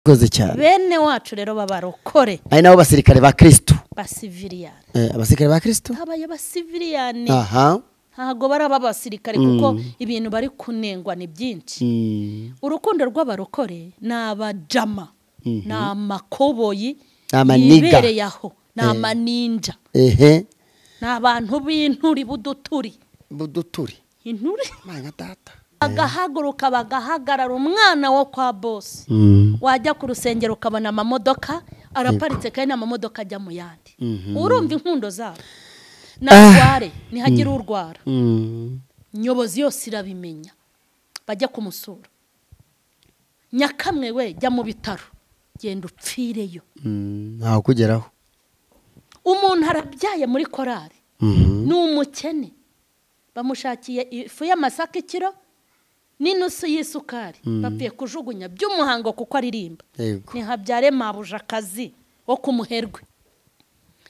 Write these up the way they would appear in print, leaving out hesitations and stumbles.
Koze cyane. Bene wacu rero babarokore. Ari nabo basirikare ba Kristo. Basiviliyani. Abasirikare ba Kristo? Habaye abasiviliyani. Aha. Ntago baraba abasirikare kuko ibintu bari kunengwa ni byinshi. Urukundo rw'abarokore ni abajama. Ni amakoboyi. Yibereye aho. Ni amaninja. Ehe. Ni abantu b'inturi buduturi. Buduturi. Inturi? Manya data. Bagahaguruka bagahagarara umwana wo kwa boss. Wajya ku rusengero ukabona amamodoka araparitse kandi amamodoka ajya mu yandi. Urumva inkundo zabo. Narware nihagira urwara. Nyobozi yose irabimenya. Bajya kumusura. Nyakamwe we jya mu bitaro. Genda upfireyo. Ntaho kugeraho. Umuntu arabyaye muri korari. Ni umukene. Bamushakiye ifu y'amasaka ikiro n'inusu y'isukari. Bapfuye kujugunya by'umuhango kuko aririmba. Ntihabyare mabuja akazi wo kumuherwe.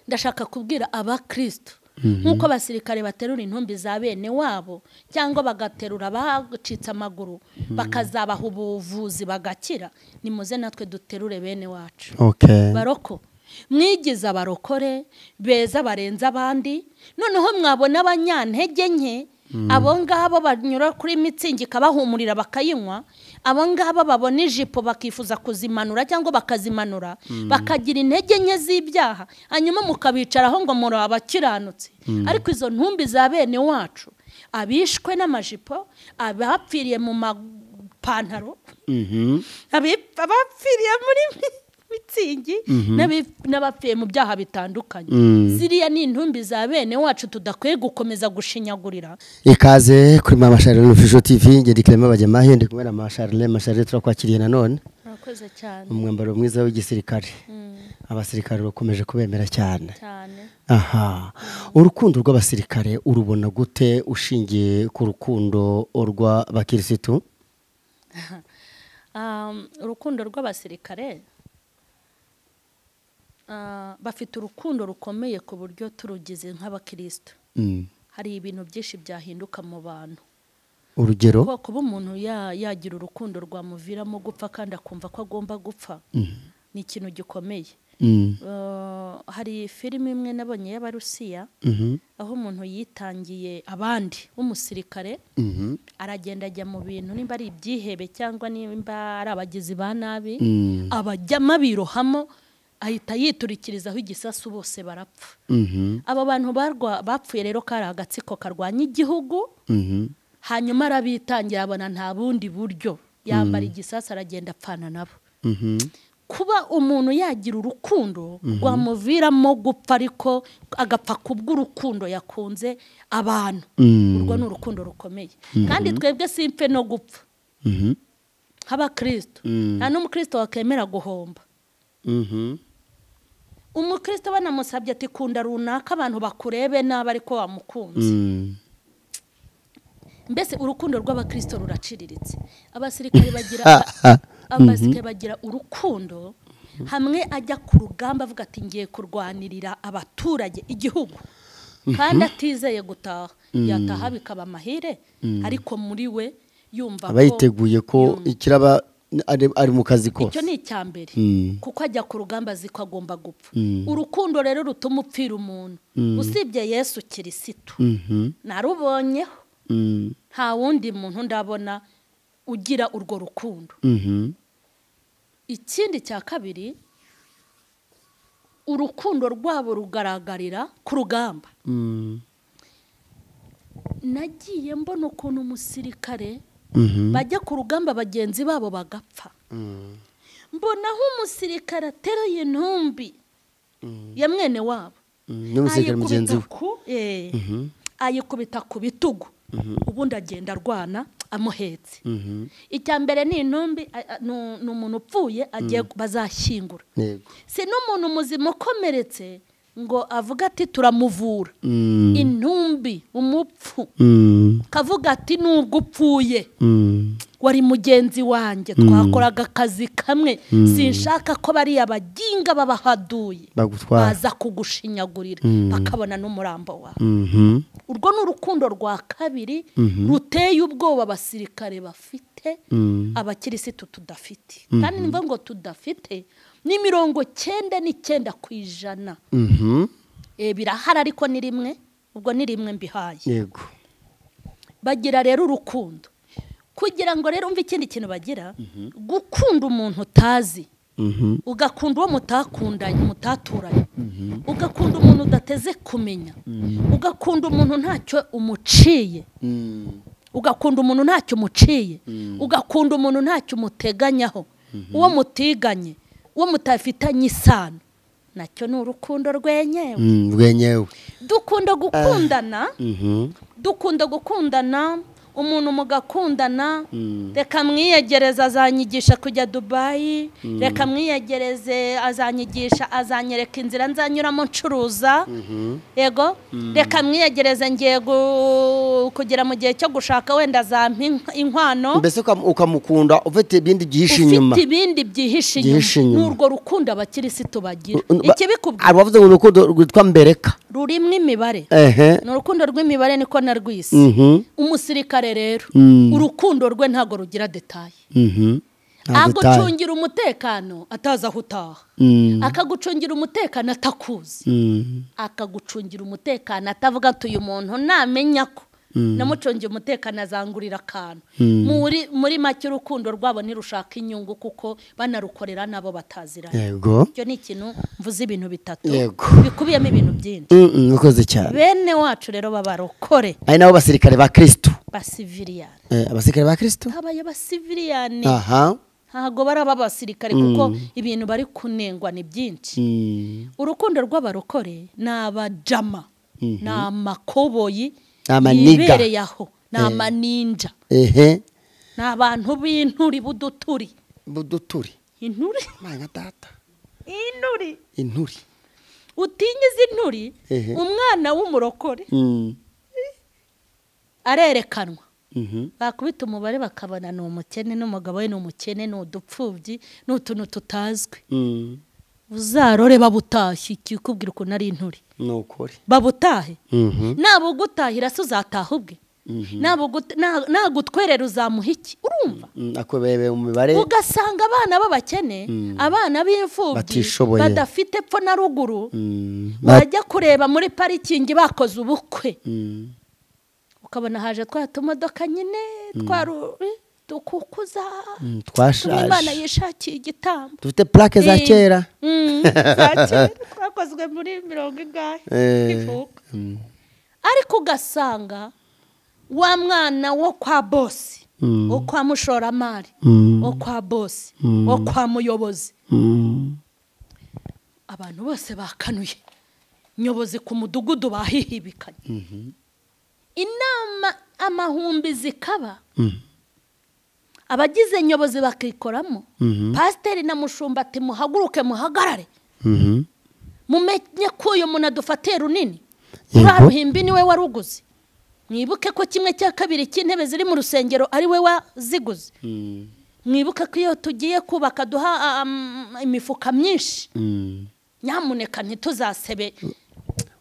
Ndashaka kubwira abakristo nkuko abasirikare baterura intumbi za bene wabo cyangwa bagaterura abacitse amaguru bakazabaha ubuvuzi bagakira, nimuze natwe duterure bene wacu. Baroko mwigize abarokore beza barenze abandi, noneho mwabona abanyantege nke abo ngabo banyura kuri mitsingi kabahumurira bakayinywa, abo ngabo babona ijipo bakifuza kuzimanura cyangwa bakazimanura bakagira intege nke z'ibyaha, hanyuma mukabicaraho ngo muri abakiranutse. Ariko izo ntumbi za bene wacu abishwe n'amajipo, abapfiriye mu mapantaro, abapfiriye muri mitsingi n'abapfuye mu byaha bitandukanye, ziriya ni intumbi za bene wacu tudakwiye gukomeza gushinyagurira. Ikaze kuri Mama Charlene Official TV, nge Clement Bajyamahe ndi kumwe na Mama Charlene. Mama Charlene turakwakiriye nanone. Murakoze cyane. Umwambaro mwiza w'igisirikare. Abasirikare bakomeje kubemera cyane. Cyane. Aha. Urukundo rw'abasirikare urubona gute ushingiye ku rukundo rw'abakirisitu? Urukundo rw'abasirikare bafite urukundo rukomeye ku buryo turugize nk'abakristo. Hari ibintu byinshi byahinduka mu bantu. Urugero? Kuba umuntu yagira urukundo rwamuviramo gupfa kandi akumva ko agomba gupfa ni ikintu gikomeye. Hari filime imwe nabonye y'Abarusiya aho umuntu yitangiye abandi w'umusirikare, aragenda ajya mu bintu nimba ari ibyihebe cyangwa nimba ari abagizi ba nabi, abajyamo birohamo ahita yiturikirizaho igisasu bose barapfa. Abo bantu bapfuye rero kari agatsiko karwanya igihugu, hanyuma arabitangira abona nta bundi buryo, yambara igisasu aragenda apfana nabo. Kuba umuntu yagira urukundo rwamuviramo gupfa ariko agapfa kubw'urukundo yakunze abantu, urwo ni urukundo rukomeye. Kandi twebwe simpfe no gupfa nk'abakristo, nta n'umukristo wakemera guhomba. Umukristo banamusabye ati kunda runaka abantu bakurebe nabi ariko wamukunze. Mbese urukundo rw'abakristo ruraciriritse. Abasirikare bagira abasirikare bagira urukundo hamwe ajya ku rugamba avuga ati ngiye kurwanirira abaturage igihugu, kandi atizeye gutaha, yataha bikaba amahire, ariko muri we yumva ko abayiteguye ko ikiraba ari mu kazi kose. Icyo ni icyambere, kuko ajya ku rugamba azi ko agomba gupfa. Urukundo rero rutuma upfira umuntu usibye Yesu Kirisitu narubonyeho, nta wundi muntu ndabona ugira urwo rukundo. Ikindi cya kabiri, urukundo rwabo rugaragarira ku rugamba. Nagiye mbona ukuntu umusirikare bajya ku rugamba bagenzi babo bagapfa. Mbona aho umusirikare ateruye intumbi ya mwene wabo, n'umusirikare mugenzi we, ayikubita ku bitugu, ubundi agenda arwana amuhetse. Icya mbere ni intumbi, ni umuntu upfuye agiye bazashyingura. Si n'umuntu muzima ukomeretse ngo avuga ati turamuvura. Intumbi umupfu kavuga ati nubwo upfuye wari mugenzi wanjye, twakoraga akazi kamwe, sinshaka ko bariya baginga babahaduye baza kugushinyagurira bakabona n'umurambo wawe. Urwo ni urukundo rwa kabiri ruteye ubwoba abasirikare bafite. bafite abakirisitu tudafite. Kandi nimba ngo tudafite ni 99%. Birahari ariko ni rimwe, ubwo ni rimwe mbihaye. Yego. Bagira rero urukundo. Kugira ngo rero umve ikindi kintu bagira, gukunda umuntu utazi. Ugakunda uwo mutakundanye, mutaturanye. Ugakunda umuntu udateze kumenya. Ugakunda umuntu ntacyo umuciye. Ugakunda umuntu ntacyo umuciye. Ugakunda umuntu ntacyo umuteganyaho. Uwo mutiganye, uwo mutafitanye isano. Nacyo ni urukundo rwenyewe. Rwenyewe. Dukunda gukundana. Dukunda gukundana, umuntu mugakundana. Reka mwiyegereze azanyigisha kujya Dubai, reka mwiyegereze azanyigisha, azanyereka inzira nzanyuramo ncuruza. Yego, reka mwiyegereze ngiye kugera mu gihe cyo gushaka wenda azampa inkwano. Mbese ukamukunda ufite ibindi byihishe inyuma. Ufite ibindi byihishe inyuma. N'urwo rukundo abakirisitu bagira. Ikibikubwira. Abavuze ngo urukundo rwitwa mbereka. Rurimwe imibare. Ni urukundo rw'imibare niko narwise. Umusirikare rero urukundo rwe ntago rugira detail. Agucungira umutekano ataza aho utaha. Akagucungira umutekano atakuzi. Akagucungira umutekano atavuga ati uyu muntu namenya ko namucungiye umutekano azangurira akantu. Muri make urukundo rwabo ntirushaka inyungu kuko banarukorera nabo bataziranye. Yego. Icyo ni ikintu mvuze ibintu bitatu bikubiyemo ibintu byinshi. Ukoze cyane. Bene wacu rero babarokore. Ari nabo basirikare ba Kristo. Basiviliyani. Abasirikare ba Kristo? Habaye basiviliyani. Aha. Ntago baraba abasirikare kuko ibintu bari kunengwa ni byinshi. Urukundo rw'abarokore ni abajama, ni amakoboyi, yibereye aho, ni amaninja. Ni abantu b'inturi buduturi. Buduturi. Inturi? Mana data. Inturi. Inturi. Utinye izi nturi, umwana w'umurokore arerekanwa. Bakubita umubare bakabona ni umukene n'umugabo we ni umukene, ni udupfubyi, ni utuntu tutazwi. Uzarore babutashye ikikubwira ukuntu ari inturi. Ni ukuri. Babutahe. Nabugutahira se uzataha ubwe. Nagutwerera uzamuha iki? Urumva? Akobebe mu mibare. Ugasanga abana b'abakene, abana b'imfubyi badafite epfo na ruguru, bajya kureba muri parikingi bakoze ubukwe. Ukabona haje twa tumodoka nyine twaru dukukuza twashaje. Imana yishakiye igitambo. Dufite plaque za kera. Za kera twakozwe muri 40 ingahe ivuka. Ariko ugasanga wa mwana wo kwa boss, wo kwa mushoramari, wo kwa boss, wo kwa muyobozi. Abantu bose bakanuye. Nyobozi ku mudugudu bahihibikanye. Inama amahumbi zikaba. Abagize nyobozi bakikoramo. Pasiteri na mushumba ati muhaguruke muhagarare. Mumenye ko uyu muntu adufatiye runini. Uraruhimbi niwe waruguze. Mwibuke ko 1/2 cy'intebe ziri mu rusengero ari we waziguze. Mwibuke ko iyo tugiye kubaka duha imifuka myinshi. Nyamuneka ntituzasebe.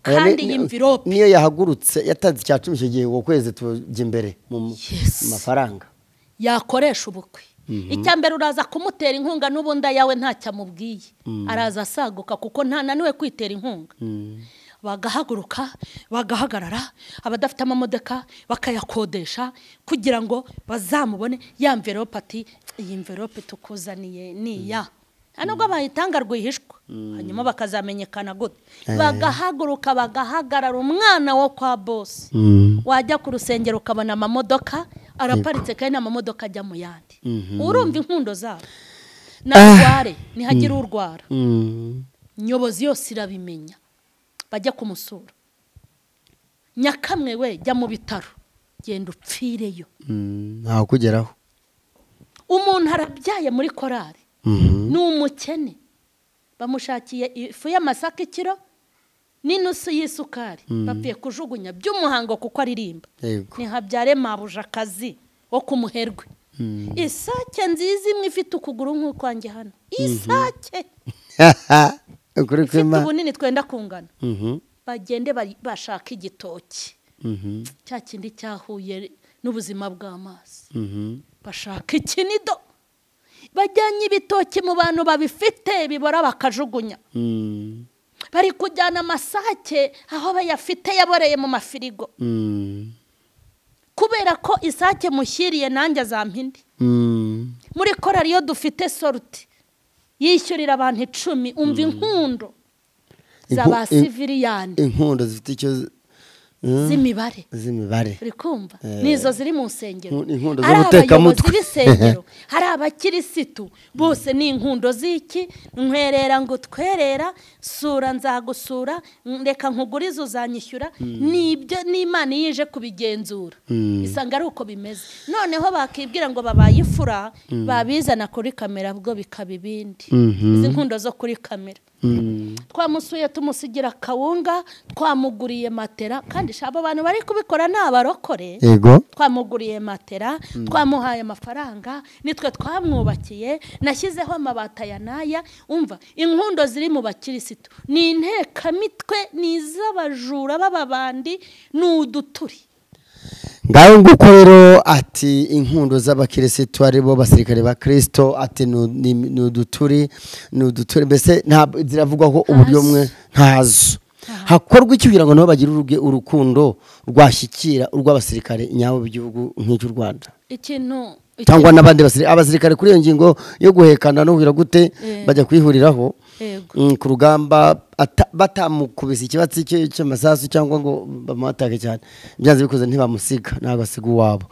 Kandi imvirope niyo yahagurutse yatanze icya 10 icyo gihe uko kwezi tujya imbere mu mafaranga yakoresha ubukwe. Icya mbere uraza kumutera inkunga n'ubunda yawe ntacyo amubwiye. Araza asaguka kuko ntananiwe kwitera inkunga. Bagahaguruka bagahagarara, abadafite amamodoka bakayakodesha kugira ngo bazamubone. Ya mverope ati iyi mverope tukuzaniye ni ya nubwo bayitanga rwihishwa, hanyuma bakazamenyekana gute. Bagahaguruka bagahagarara umwana wo kwa boss. Wajya ku rusengero ukabona amamodoka araparitse kandi amamodoka ajya mu yandi. Urumva inkundo zabo. Narware nihagira urwara, nyobozi yose irabimenya, bajya kumusura. Nyakamwe we jya mu bitaro, genda upfireyo. Ntaho kugeraho. Umuntu arabyaye muri korari. Ni umukene, bamushakiye ifu y'amasaka ikiro n'inusu y'isukari, bapfuye kujugunya by'umuhango kuko aririmba. Ntihabyare mabuja akazi wo kumuherwe. Isake nziza imwe ifite ukuguru nk'ukwanjye hano. Isake ifite ubunini twenda kungana. Bagende bashaka igitoki cya kindi cyahuye n'ubuzima bw'amazi. Bashaka ikinido. Bajyanye ibitoki mu bantu babifite bibora bakajugunya. Bari kujyana amasake aho bayafite yaboreye mu mafirigo. Kubera ko isake mushyiriye nanjye azampindi. Muri korari iyo dufite sorti yishyurira abantu 10 umva inkundo z'aba civiliyani. Inkundo zifite icyo z'imibare. Z'imibare. Uri kumva? Nizo ziri mu nsengero. Inkundo zo guteka mutwe. B'isengero, hari abakirisitu bose ni inkundo z'iki? Nkwerera ngo twerera, sura nzagusura, reka nkugurize uzanyishyura. Nibyo n'Imana yije kubigenzura. Isanga ari uko bimeze. Noneho bakibwira ngo babaye ifura, babizana kuri kamera bwo bikaba ibindi. Izi nkundo zo kuri kamera. Twamusuye tumusigira kawunga, twamuguriye matera, kandi abo bantu bari kubikora n'abarokore. Yego. Twamuguriye matera, twamuhaye amafaranga, nitwe twamwubakiye, nashyizeho amabata ya naya. Umva inkundo ziri mu bakirisitu ni intekamitwe, ni iz'abajura b'ababandi, ni uduturi. Ngaho nguko rero ati inkundo z'abakirisitu ari bo basirikare ba Kristo, ati ni uduturi, ni uduturi mbese ziravugwa ko uburyo mwe ntazo. Hakorwa iki kugira ngo nabo bagire urukundo rwashyikira urw'abasirikare nyabo b'igihugu nk'icyo Rwanda? Ikintu cyangwa n'abandi abasirikare kuri iyo ngingo yo guhekana no kugira gute bajya kwihuriraho ku rugamba batamukubise ikibatsi cy'amasasu cyangwa ngo bamuatake cyane, byanze bikoze ntibamusiga ntabasiga uwabo.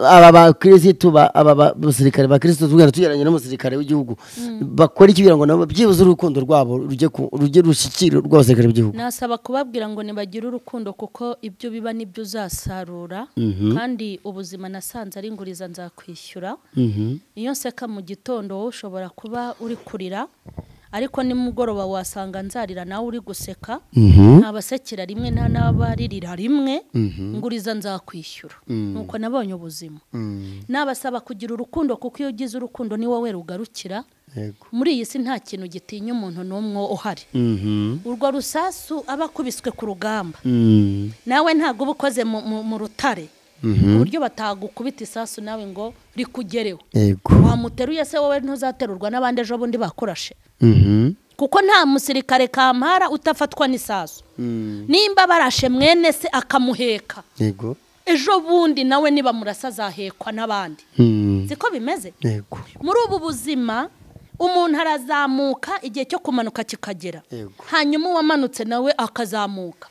Aba bakirisitu, aba basirikare ba Kristo tugenda tugeranye n'umusirikare w'igihugu, bakora iki kugira ngo nabo byibuze urukundo rwabo rujye rushyikira rw'abasirikare b'igihugu? Nasaba kubabwira ngo nibagire urukundo kuko ibyo biba nibyo uzasarura, kandi ubuzima nasanze ari inguriza nzakwishyura. Iyo nseka mu gitondo wowe ushobora kuba uri kurira, ariko nimugoroba wasanga nzarira nawe uri guseka. Ntabasekera rimwe nta n'abaririra rimwe, nguriza nzakwishyura. Nuko nabonye ubuzima. Nabasaba kugira urukundo kuko iyo ugize urukundo ni wowe rugarukira. Muri iyi si nta kintu gitinya umuntu n'umwe uhari. Urwo rusasu aba akubiswe ku rugamba, nawe ntabwo uba ukoze mu rutare ku buryo batagukubita isasu nawe ngo rikugereho. Wamuteruye se wowe ntuzaterurwa n'abandi ejo bundi bakurashe. Kuko nta musirikare kampara utafatwa n'isasu. Nimba barashe mwene se akamuheka, ejo bundi nawe niba murasa azahekwa n'abandi. Siko bimeze? Muri ubu buzima umuntu arazamuka igihe cyo kumanuka kikagera, hanyuma uwamanutse nawe akazamuka.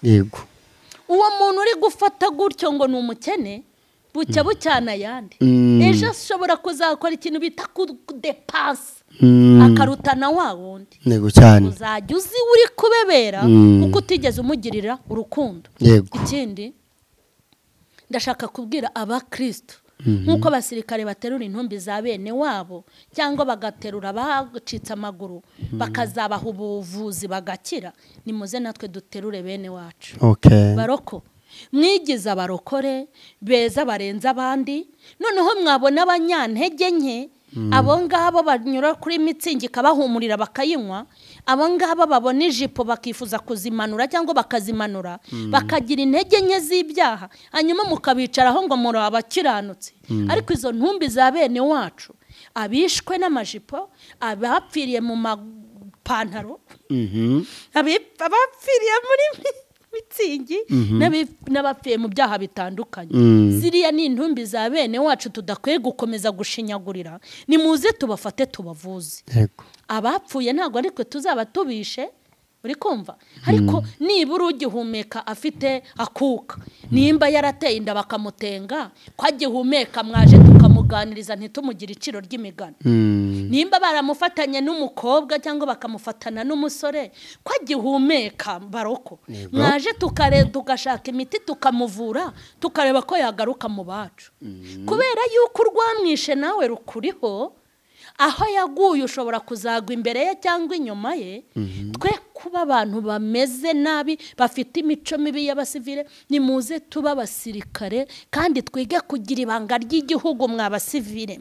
Uwo muntu uri gufata gutyo ngo ni umukene, bucya bucyana yandi, ejo ashobora kuzakora ikintu bita kudepansa, akarutana wa wundi. Uzajya uzi uri kubebera kuko utigeze umugirira urukundo. Ikindi ndashaka kubwira abakristo, nk'uko abasirikare baterura intumbi za bene wabo cyangwa bagaterura abacitse amaguru bakazabaha ubuvuzi bagakira, nimuze natwe duterure bene wacu. Baroko mwigize abarokore beza barenze abandi, noneho mwabona abanyantege nke, abo ngabo banyura kuri mitsingi ikabahumurira bakayinywa, abo ngabo babona ijipo bakifuza kuzimanura cyangwa bakazimanura, bakagira intege nke z'ibyaha, hanyuma mukabicaraho ngo muri abakiranutse. Ariko izo ntumbi za bene wacu, abishwe n'amajipo, abapfiriye mu mapantaro, abapfiriye muri mitsingi, n'abapfuye mu byaha bitandukanye, ziriya ni intumbi za bene wacu tudakwiye gukomeza gushinyagurira. Nimuze tubafate tubavuze. Abapfuye ntabwo ariko tuzaba tubishe, uri kumva? Ariko nibura ugihumeka afite akuka, nimba yarateye inda bakamutenga ko agihumeka, mwaje tukamuganiriza ntitumugire iciro ry'imigani. Nimba baramufatanye n'umukobwa cyangwa bakamufatana n'umusore ko agihumeka baroko, mwaje tugashaka imiti tukamuvura, tukareba ko yagaruka mu bacu. Kubera yuko urwamwishe nawe rukuriho, aho yaguye ushobora kuzagwa imbere ye cyangwa inyuma ye. Twe kuba abantu bameze nabi bafite imico mibi y'abasivile, nimuze tuba abasirikare kandi twige kugira ibanga ry'igihugu. Mwabasivile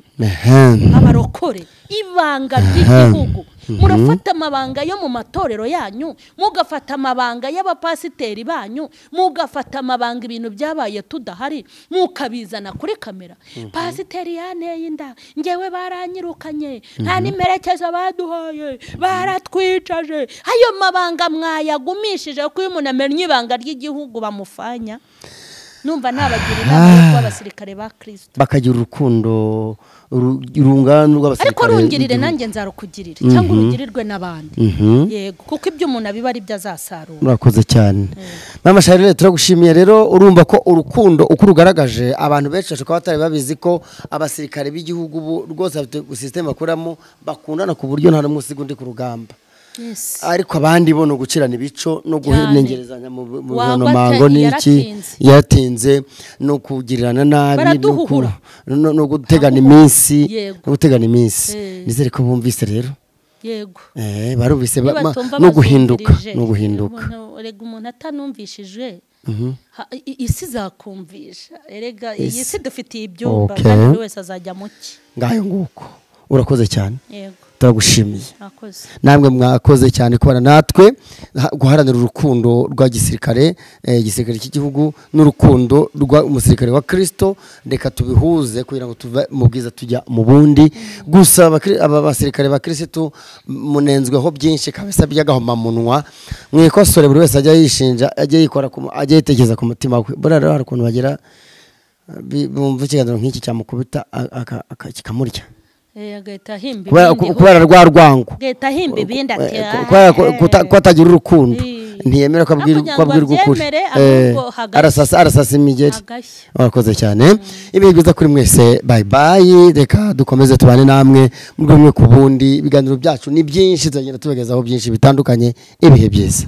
abarokore, ibanga ry'igihugu. Murafata amabanga yo mu matorero yanyu, mugafata amabanga y'abapasiteri banyu, mugafata amabanga ibintu byabaye tudahari, mukabizana kuri kamera. Pasiteri yanteye inda, ngewe baranyirukanye, nta n'imperekeza baduhaye, baratwicaje. Ayo mabanga mwayagumishije kuko iyo umuntu amenya ibanga ry'igihugu bamufanya. Numva nabagira inama yo kuba abasirikare ba Kristo, bakagira urukundo rungana rw'abasirikare. Ariko rungirire nanjye nzarukugirire cyangwa urugirirwe n'abandi. Yego, kuko ibyo umuntu abiba ari byo azasarura. Murakoze cyane Mama Charlene, turagushimiye. Rero urumva ko urukundo uko rugaragaje abantu benshi bashobora batari babizi ko abasirikare b'igihugu rwose bafite system bakoramo, bakundana ku buryo nta n'umwe usiga undi ku rugamba. Ariko abandi bo no gucirana ibico no guhenengerezanya mu mango n'iki yatinze no kugirirana nabi no gutegana iminsi, no gutegana iminsi. Nizere ko bumvise rero. Yego. Barumvise no guhinduka, no guhinduka. Erega umuntu atanumvishije isi zakumvisha. Erega iyi si dufitiye ibyumba kandi buri wese azajya muki. Ngayo nguko. Urakoze cyane. Yego. Turagushimiye. Namwe mwakoze cyane kubana natwe guharanira urukundo rwa gisirikare, igisirikare cy'igihugu n'urukundo rwa umusirikare wa Kristo. Reka tubihuze kugira ngo tuve mu bwiza tujya mu bundi. Gusa aba basirikare ba Kristo munenzweho byinshi kabisa by'agahomamunwa. Mwikosore, buri wese ajya yishinja, ajya yikora, ajya yitegeza ku mutima we. Bora rero hari ukuntu bagira bumva ikiganiro nk'iki cyamukubita kikamurya. Kubera rwa rwango, kubera ko atagira urukundo, ntiyemera ko abwirwa ukuri, arasasa imigeri. Murakoze cyane, ibihe byiza kuri mwese. Bye bye. Reka dukomeze tubane namwe mu rwego ku bundi. Ibiganiro byacu ni byinshi, tuzagenda tubagezaho byinshi bitandukanye. Ibihe byiza.